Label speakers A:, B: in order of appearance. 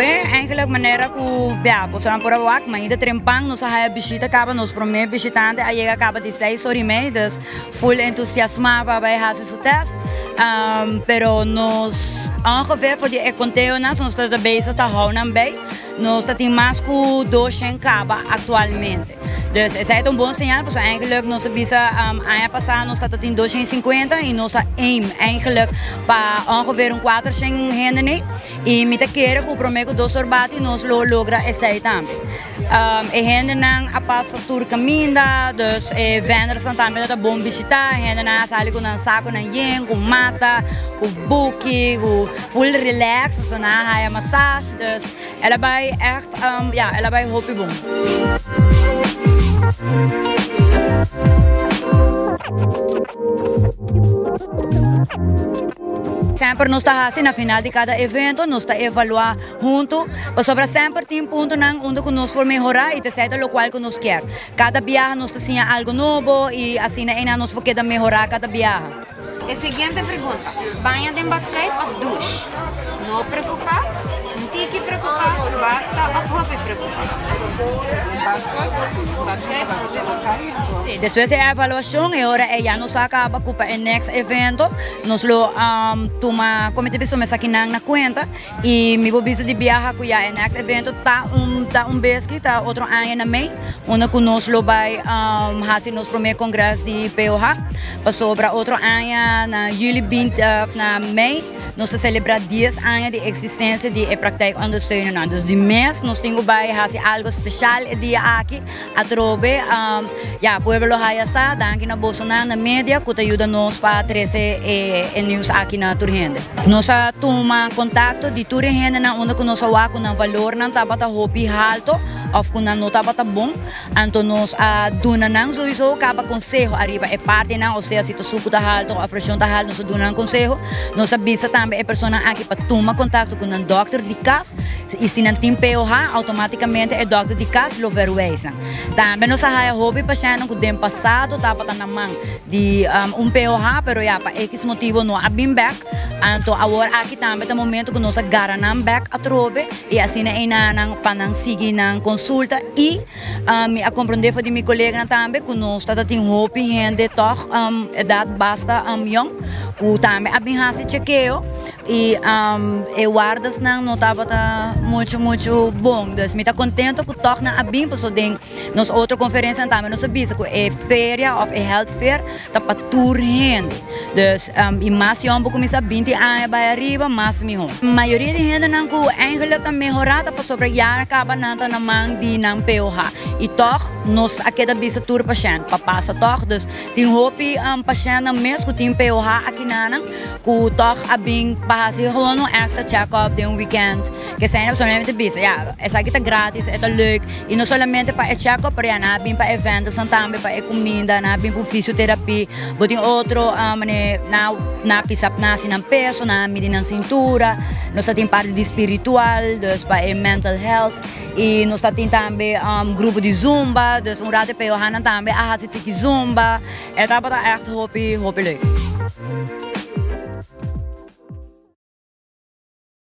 A: Awe eigenlijk manera ku bia bosonan por a wak mainta trempan nos a haya bishita kaba nos prome bishitante a yega kaba di seis ora i mei dus full entusiasma pa bai hasi su test pero nos ongeveer for di e konteonan nos ta bezig ta hou nan bei nos ta tin mas ku doshen kaba aktualmente. Dus esei ta un bon señal pasobra eigenlijk nos a bisa aña pasá nos tabata tin 250 i nos a aim eigenlijk pa ongeveer un 400 hende nei i mi ta kere ku promé ku dos or bati nos lo logra esei tambe. E hendenan a pasa tur kaminda dus e vendersnan tambe ta bon bishitá, e hendenan a sali ku nan sakonan yen ku mata, ku buki, ku full relax, so nan a haya massage dus. El a bai echt, ja, el a bai hopi bon. Semper nos ta hasi na final di kada evento, nos ta evaluá huntu, pasobra semper tin puntonan unda ku nos por mehorá i ta esei ta lokual ku nos kier. Kada biaha nos ta siña algu nobo i asina einan nos por keda mehorá kada biaha.
B: E siguiente pregunta, Baña den badkuip of douche? No preocupa, un tiki preocupa, basta of hopi preocupa?
A: Despues di e evaluacion e ora ey ya nos a caba cu pa e next evento nos lo tuma comite di persona esakinan na cuenta y mi por bisa di biaha cu ya e next evento ta un ta un bes ki ta otro aña na mei unda cu nos lo bay haci nos prome congres di POH pasobra otro aña na juli binti of na mei nos ta celebra dies aña di existencia di e praktijk ondersteunernan dus di mes nos tin cu bay haci algo special e dia aki atrobe ya pueblo lo haya sa danki na bosonan na media cu ta yuda nos pa trece e nieuws aki na tur hende. Nos a tuma contacto di tur e hendenan unda cu nos a wak cu nan valornan tabata hopi halto of cu nan no tabata bon, anto nos a duna nan sowiso caba conseho ariba e partinan, osea si ta sucu ta halto of presion ta halto nos a duna nan conseho. Nos a bisa tambe e personan aki pa tuma contacto cu nan dokter di cas y si nan tin POH automaticamente e dokter di cas lo verwijs nan. Tambe nos a haya hopi pashentnan cu den pasado tabata na man di un POH pero ya pa X motibo no a bin bek, anto awor aki tambe ta momento ku nos a gara nan bek atrobe i asina einanan pa nan sigui nan konsulta i mi a komprende for di mi koleganan tambe ku nos ta tin hopi hende tòg edat basta yòn ku tambe a bin hasi chekeo i e wardasnan no tabata muchu muchu bon dus mi ta kontento ku tòg nan a bin pasobra den Nos otro conferencianan tambe nos a bisa cu e feria of e health fair ta pa tur hende. Dus y mas yong bo cuminsa binti aña bay ariba mas miho. Mayoria di hendenan cu eigenlijk ta mehora ta pasobra ya caba nan ta na man di nan POH. Y toch nos a keda bisa tur pashent pa pasa toch. Dus tin hopi pashentnan mes cu tin POH akinanan cu toch a bin pa haci gewoon un extra check up den un weekend. Kesey na solamente bisa ya esaki ta gratis e ta leuk. Y no solamente pa e check-up, pero ya nan a bin pa eventonan tambe, pa e cuminda, nan a bin cu fisioterapia. Bo tin otro mane nan a pisa nan haci nan peso, nan a midi nan cintura. Nos ta tin parti di spiritual, dus pa e mental health. Y nos ta tin tambe grupo di zumba, dus un rato e peohanan tambe a haci tiki zumba. E tabata echt hopi, hopi leuk.